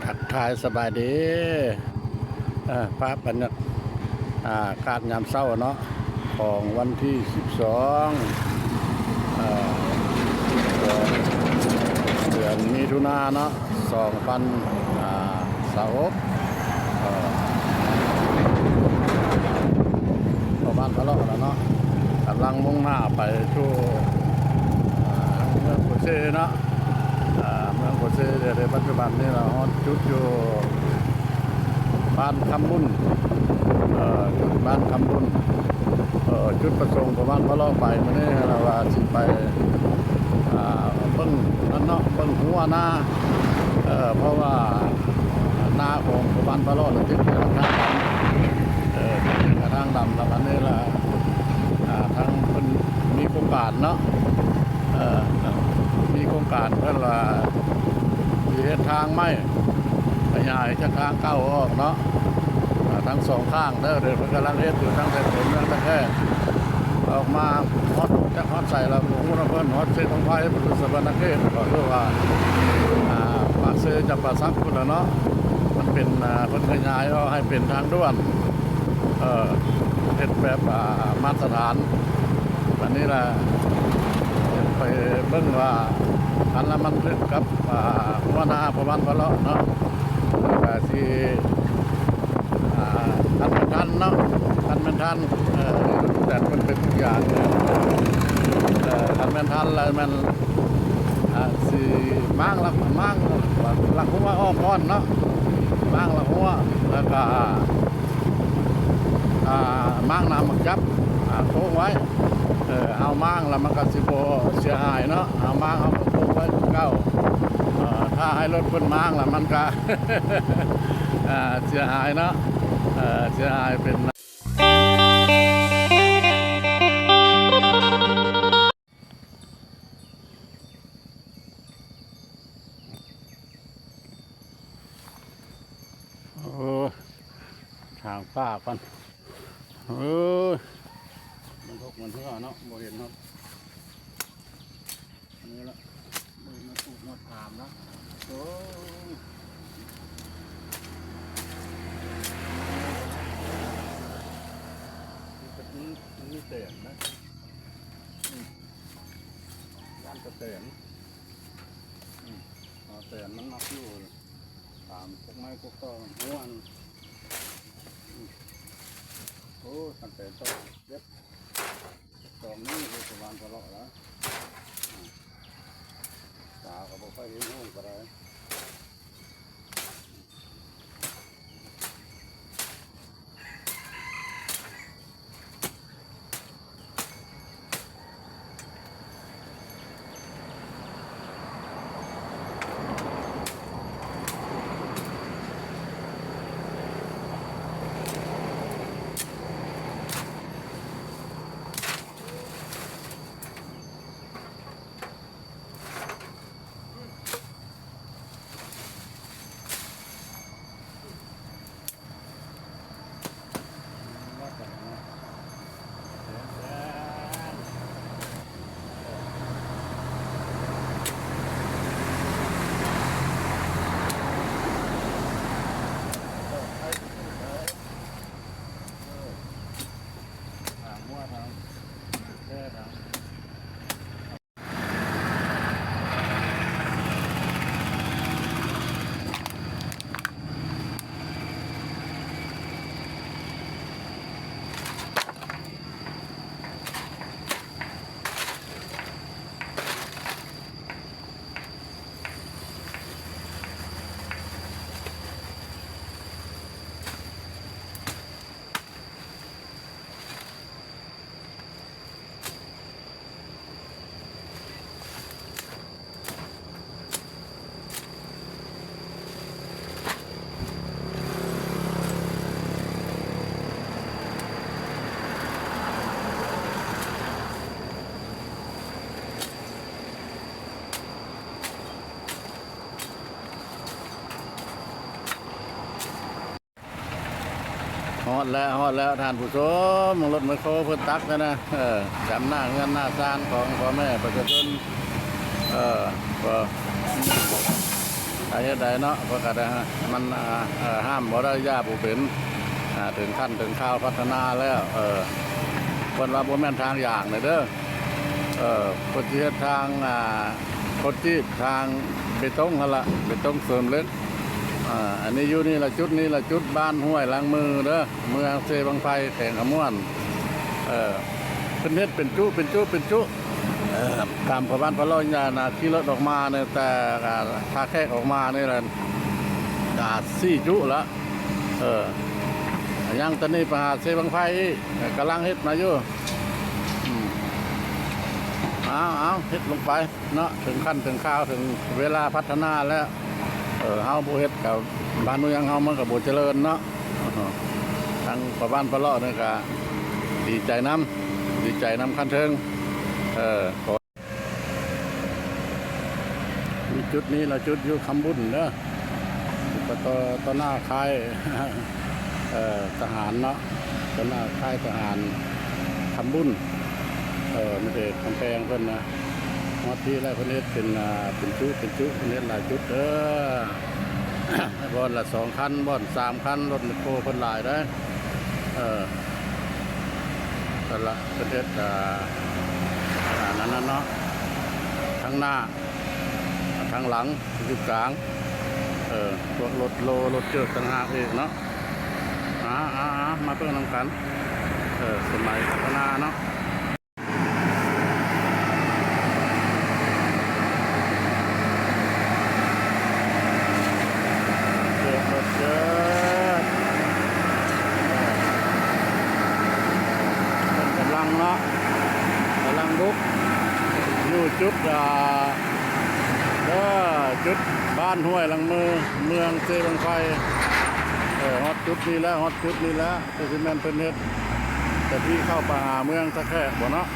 ທັກທາຍສະບາຍດີ ເອີ ພາບບັນຍາ ອາ ກາດຍາມເຊົ້າເນາະ ຂອງວັນທີສິບສອງ ເອີ ເດືອນມິຖຸນາເນາະ ສອງພັນ ອາ ຊາວຫົກ ເອີ ປະມານພະເລາະແລ້ວເນາະ ກຳລັງມຸ່ງໜ້າໄປສູ່ ອາ ເມືອງໂປເຊເນາະ ອາ ເມືອງໂປເຊ ໃນປັດຈຸບັນນີ້ລະຮອດຈຸດຢູ່ບ້ານຄຳບຸນ ເອີ ຈຸດບ້ານຄຳບຸນ ເອີ ຈຸດປະສົງຂອງບ້ານພະເລາະໄປມື້ນີ້ລະວ່າຊິໄປ ອາ ເບິ່ງນັ້ນເນາະ ເບິ່ງຮົ້ວນາ ເອີ ເພາະວ່ານາຂອງບ້ານພະເລາະລະຕິດກັບທາງດຳ ເອີ ຕິດກັບທາງດຳ ລະບັດນີ້ລະ ອາ ທາງເພິ່ນມີໂຄງການເນາະ ເອີ ມີໂຄງການເພິ່ນລະຊິເຮັດທາງໃໝ່ ຂະຫຍາຍຈາກທາງເກົ່າອອກເນາະ ອາ ທັງສອງຂ້າງເດີ ເດີ ເພິ່ນກຳລັງເຮັດຢູ່ ຕັ້ງແຕ່ຕົວເມືອງຕາແຄ ອອກມາຮອດ ຈັກຮອດໃສລະບໍ່ຮູ້ນຳເພິ່ນ ຮອດເຊຕົງໄພ ພຸດທະສະຫວັນນະເຂດ ກໍຄືວ່າ ອາ ປາກເຊຈຳປາສັກພຸ້ນລະເນາະ ມັນເປັນ ອາ ເພິ່ນຂະຫຍາຍອອກໃຫ້ເປັນທາງດ່ວນ ເອີ ເຮັດແບບ ອາ ມາດຕະຖານ ອັນນີ້ລະ ໄປເບິ່ງວ່າ ອັນລະມັນຖືກກັບ ອາ ຫົວໜ້າປະມານພະເລາະເນາະ ລະກະຊິ ອາ ຄັນແມ່ນທັນເນາະ ຄັນແມ່ນທັນ ເອີ ແຕ່ມັນເປັນທຸກຢ່າງ ເອີ ຄັນແມ່ນທັນລະແມ່ນ ອາ ຊິມ້າງລະ ມ້າງລະຫົວອອກກ່ອນເນາະ ມ້າງລະຫົວ ລະກະ ອາ ມ້າງໜາມໝາກຈັບ ອາ ໂຄງໄວ້ ເອີ ເຮົາມ້າງລະມັນກະຊິບໍ່ເສຍຫາຍເນາະ ເຮົາມ້າງເຮົາກໍໂຄງໄວ້ຄືເກົ່າ ເອີ ຖ້າໃຫ້ລົດເພິ່ນມ້າງລະມັນກະ ອາ ເສຍຫາຍເນາະ ເອີ ເສຍຫາຍເປັນ ໂອ້ ທາງປ່າກ່ອນ ເອີ ມັນຫົກມັນເຫື່ອເນາະ ບໍ່ເຫັນເນາະ ອັນນີ້ລະ ບໍ່ເຫັນມັນປູກມັນຖາມລະ ໂອ້ ມັນ ມັນມີແຕນນະ ອືມ ຢ້ານແຕ່ແຕນ ອືມ ເອົາແຕນມັນມັກຢູ່ຕາມພວກໄມ້ພວກຕອກ ຫົວ ອືມ ໂອ້ ຄັນແຕນຕອກເຈັບ ຕອກນີ້ຄືປະມານທະເລາະລະ ອືມ ຕາກໍບໍ່ຄ່ອຍເຫັນຮູ້ກໍໄດ້. ຮອດແລ້ວ ຮອດແລ້ວທ່ານຜູ້ຊົມ ລົດແມັກໂຄເພິ່ນຕັກແລ້ວນະ ເອີ ຈຳໜ້າເຮືອນໜ້າຊານຂອງພໍ່ແມ່ປະຊາຊົນ ເອີ ກໍ ອ ເຮັດໄດ້ເນາະ ເພິ່ນກໍໄດ້ ມັນ ອ່າ ເອີ ຫ້າມບໍ່ໄດ້ ຢ່າຜູ້ເປັນ ອ່າ ເຖິງຂັ້ນເຖິງຄາວພັດທະນາແລ້ວ ເອີ ເພິ່ນວ່າບໍ່ແມ່ນທາງຢາງເດີ ເອີ ເພິ່ນຊິເຮັດທາງ ອ່າ ຄອນກຣີດ ທາງເບຕົງຫັ້ນລະ ເບຕົງເສີມເຫຼັກ ອ່າ ອັນນີ້ຢູ່ນີ້ລະ ຈຸດນີ້ລະ ຈຸດບ້ານຫ້ວຍຫຼັງມືເດີ ເມືອງເຊບັ້ງໄຟ ແຂວງຄຳມ່ວນ ເອີ ເພິ່ນເຮັດເປັນຈຸ ເປັນຈຸ ເປັນຈຸ ເອີ ຕາມພໍ່ບ້ານພໍ່ເລາະ ນະ ຂີ່ລົດອອກມານີ້ ແຕ່ ອ່າ ທ່າແຂກອອກມານີ້ລະ ອ່າ ສີ່ຈຸລະ ເອີ ຍັງແຕ່ນີ້ໄປຫາເຊບັ້ງໄຟອີກ ກຳລັງເຮັດມາຢູ່ ອືມ ເອົາ ເອົາ ເຮັດລົງໄປເນາະ ເຖິງຂັ້ນເຖິງຄາວ ເຖິງເວລາພັດທະນາແລ້ວ ເອີ ເຮົາບໍ່ເຮັດກໍບ້ານເມືອງເຮົາມັນກໍບໍ່ຈະເລີນເນາະ ທາງພໍ່ບ້ານພໍ່ເລາະນີ້ກໍດີໃຈນຳ ດີໃຈນຳຂັ້ນເທິງ ເອີ ມີຈຸດນີ້ລະ ຈຸດຢູ່ຄຳບຸນເດີ ກໍຕໍ່ ຕໍ່ໜ້າຄ້າຍ ເອີ ທະຫານເນາະ ຕໍ່ໜ້າຄ້າຍທະຫານຄຳບຸນ ເອີ ມີແຕ່ກຳແພງເພິ່ນນະ ຮອດທີ່ແລ້ວເພິ່ນເຮັດເປັນ ອ່າ ເປັນຈຸ ເປັນຈຸ ເພິ່ນເຮັດຫຼາຍຈຸດເດີ ບ່ອນລະສອງຄັນ ບ່ອນສາມຄັນ ລົດແມັກໂຄເພິ່ນຫຼາຍເດ້ ເອີ ນັ້ນລະ ເພິ່ນເຮັດ ອ່າ ອັນນັ້ນເນາະ ທາງໜ້າ ທາງຫຼັງ ຢູ່ກາງ ເອີ ພວກລົດໂລ ລົດເຈີກຕ່າງຫາກອີກເນາະ ອາ ອາ ອາ ມາເບິ່ງນຳກັນ ເອີ ສະໄໝພັດທະນາເນາະ ເຈີກ ລົດເຈີກ ເອີ ເພິ່ນກຳລັງເນາະ ກຳລັງບຸກ ຢູ່ຈຸດ ອ່າ ເດີ ຈຸດບ້ານຫ້ວຍຫຼັງມື ເມືອງເຊບັ້ງໄຟ ເອີ ຮອດຈຸດນີ້ແລ້ວ ຮອດຈຸດນີ້ແລ້ວ ຄືຊິແມ່ນເພິ່ນເຮັດ ແຕ່ທີ່ເຂົ້າໄປຫາເມືອງທ່າແຂກບໍ່ເນາະ